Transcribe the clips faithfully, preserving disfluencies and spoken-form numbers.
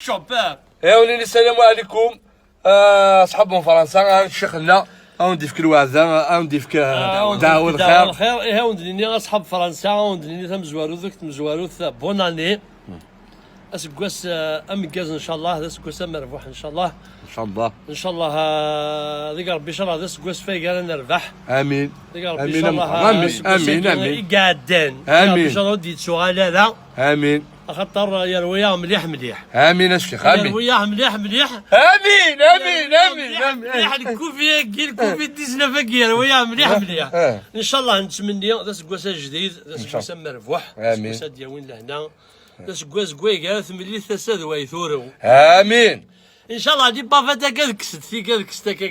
Super. Iɛunin, السلام عليكم. آه، أصحاب من فرنسا، آه، الشيخ هنا، آه، نديفك الوعدة، آه، نديفك، آه، دعوة الخير. الخير. إيه، وني أصحاب فرنسا، وني تمزوارو ذوك تمزوارو ثا بون أني. أسقوس، آه، أمقاز إن شاء الله، هذا أسقوس مربوح إن شاء الله. إن شاء الله. إن شاء الله، آه، ذيك ربي إن شاء الله هذا أسقوس فيقال نربح. آمين. ذيك ربي إن شاء الله، آه، آمين، آمين، آمين. يقعدن. آمين. ربي إن شاء الله ودي تسوغ لا. آمين. أخطر يرويها مليح مليح. آمين الشيخ، آمين. يرويها مليح مليح. آمين، آمين، آمين، مليح، آمين. مليح الكوفي كي الكوفي ديزناف كي يرويها مليح مليح. آه. إن شاء الله نتمنى ذا سكواس جديد، ذا إن شاء سكواس الله. مربوح، آمين. سكواس دياوين لهنا. ذا سكواس كوي كاع ثملي ثساد ويثورو. آمين. إن شاء الله دي بافا تاكا كست في كا كست كا.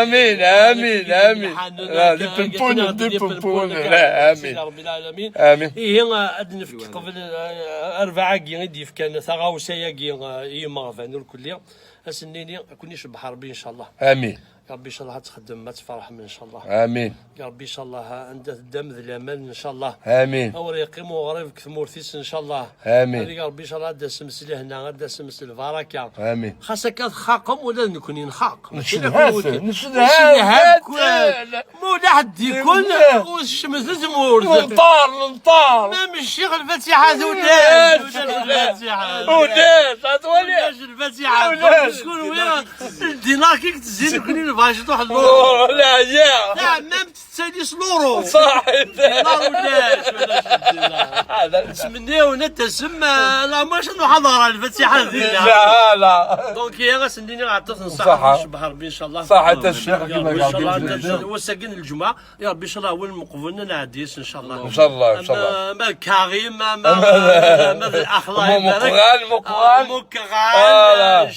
آمين، آمين، آمين. آه، دي بنبون، دي بنبون. آه، آمين. يا رب العالمين. آمين. إيه، آه، أد نفك قبل، آه، أربعة كي غادي يفكان ثغاوسة يا كي، آه، يما غفان الكلية. أسنيني كوني شبح ربي إن شاء الله. آمين. يا ربي إن شاء الله تخدم ما تفرح من إن شاء الله. آمين. يا ربي إن شاء الله عند الدم ذ الأمان إن شاء الله. آمين. أور يقيم وغريب كثمورتيس إن شاء الله. آمين. هذه يا ربي إن شاء الله دا سمس لهنا، دا سمس البركة. آمين. خاصك تخاقم ولا نكوني نخاق. ماشي نكون نشدها، وكي. نشدها. نشدها. مو لا حد يكون والشمس زمور. نمطار، نمطار. ما مشي الفاتحة ذو الناس، ذو الناس. الفاتحة. ذو الناس، هذا هو اللي الفاتحة. ولا شكون ويا؟ الدينار كيك تزيد كل الفاش تروح اللورو. لا، يا. لا، ما بتتساليش لورو. صح. دينار ولاش، ولاش الدينار. هذا نتمنيو نتسمى، لا، ما شنو حضارة الفاتحة هذه. لا، لا. دونك يا غاس نديني غطيت نصح صح. الشبح ربي إن شاء الله. صح، حتى الشيخ يا كما ربي إن شاء الله قلت. وساكن الجمعة. يا ربي إن شاء الله أول مقبول نعديس إن شاء الله. إن شاء الله، إن شاء الله. أما، أما الكريم، أما، أما، أما الأخلاق، مو-، مقران، مقران. آه، مقران، آه، لا.